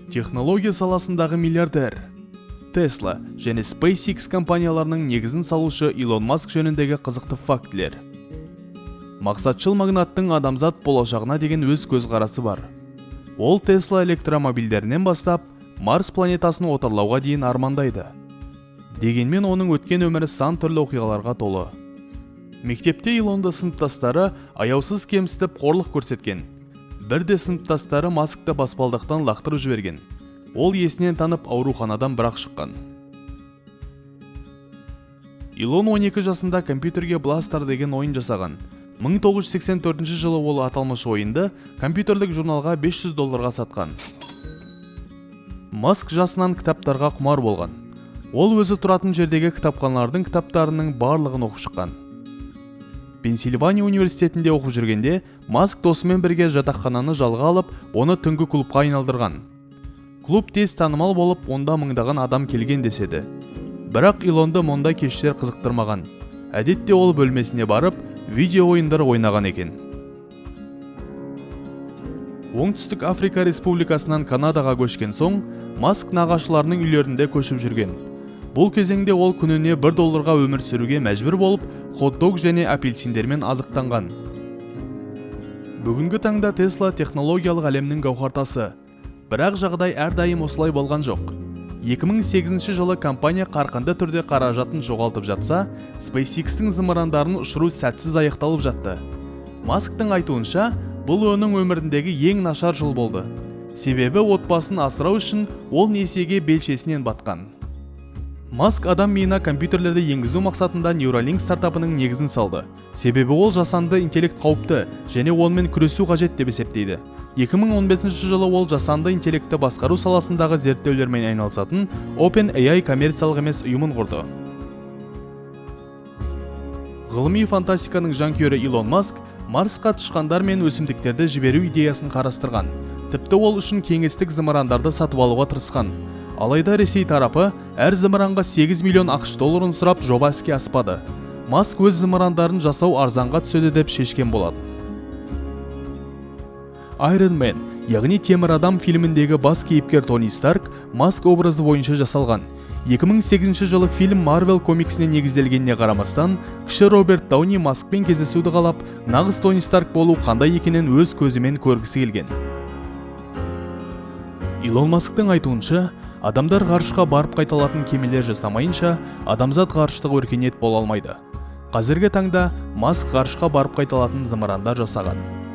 Технология саласындағы миллиардер, Tesla және SpaceX компанияларының негізін салушы Илон Маск жөніндегі қызықты фактілер. Мақсатшыл магнаттың адамзат болашағына деген өз көзқарасы бар. Ол Tesla электромобильдерінен бастап, Марс планетасын отарлауға дейін армандайды. Дегенмен оның өткен өмірі сан түрлі оқиғаларға толы. Мектепте Илонды сыныптастары аяусыз кемсітіп, қорлық көрсеткен. Бірде сыныптастары Маскты баспалдақтан лақтырып жіберген. Ол есінен танып, ауруханадан бірақ шыққан. Илон 12 жасында компьютерге Бластер деген ойын жасаған. 1984 жылы ол аталмыш ойынды компьютерлік журналға 500 долларға сатқан. Маск жасынан кітаптарға құмар болған. Ол өзі тұратын жердегі кітапханалардың кітаптарының барлығын оқып шыққан. Пенсильвания университетінде оқып жүргенде Маск досымен бірге жатақхананы жалға алып, оны түнгі клубқа айналдырған. Клуб тез танымал болып, онда мыңдаған адам келген деседі. Бірақ Илонды мұндай кештер қызықтырмаған. Әдетте ол бөлмесіне барып, видео ойындар ойнаған екен. Оңтүстік Африка Республикасынан Канадаға көшкен соң, Маск нағашыларының үйлерінде көшіп жүрген. Бұл кезеңде ол күніне 1 долларға өмір сүруге мәжбүр болып, хот-дог және апельсиндермен азықтанған. Бүгінгі таңда Tesla технологиялық әлемнің гауһартасы. Бірақ жағдай әрдайым осылай болған жоқ. 2008 жылы компания қарқынды түрде қаражатын жоғалтып жатса, SpaceX-тің зымырандарын ұшыру сәтсіз аяқталып жатты. Масктың айтуынша, бұл оның өміріндегі ең нашар жыл болды. Себебі отбасын асырау үшін ол несиеге белшесінен батқан. Маск адам миына компьютерлерді енгізу мақсатында Neuralink стартапының негізін салды. Себебі ол жасанды интеллект қауіпті және онымен күресу қажет деп есептейді. 2015 жылы ол жасанды интеллектті басқару саласындағы зерттеулермен айналысатын OpenAI коммерциялық емес ұйымын құрды. Ғылыми фантастиканың жанкүйері Илон Маск Марсқа тышқандар мен өсімдіктерді жіберу идеясын қарастырған. Тіпті ол үшін кеңестік зымырандарды сатып алуға тырысқан. Алайда Ресей тарапы әр зымыранға 8 миллион АҚШ долларын сұрап, жоба іске аспады. Маск өз зымырандарын жасау арзанға түседі деп шешкен болатын. Iron Man, яғни Темір адам фильміндегі бас кейіпкер Тони Старк Маск образы бойынша жасалған. 2008 жылы фильм Marvel комиксіне негізделгеніне қарамастан, кіші Роберт Дауни Маскпен кездесуді қалап, нағыз Тони Старк болу қандай екенін өз көзімен көргісі келген. Илон Масктың айтуынша, адамдар ғарышқа барып қайта алатын кемелер жасамайынша, адамзат ғарыштық өркениет бола алмайды. Қазіргі таңда Маск ғарышқа барып қайта алатын зымырандар жасаған.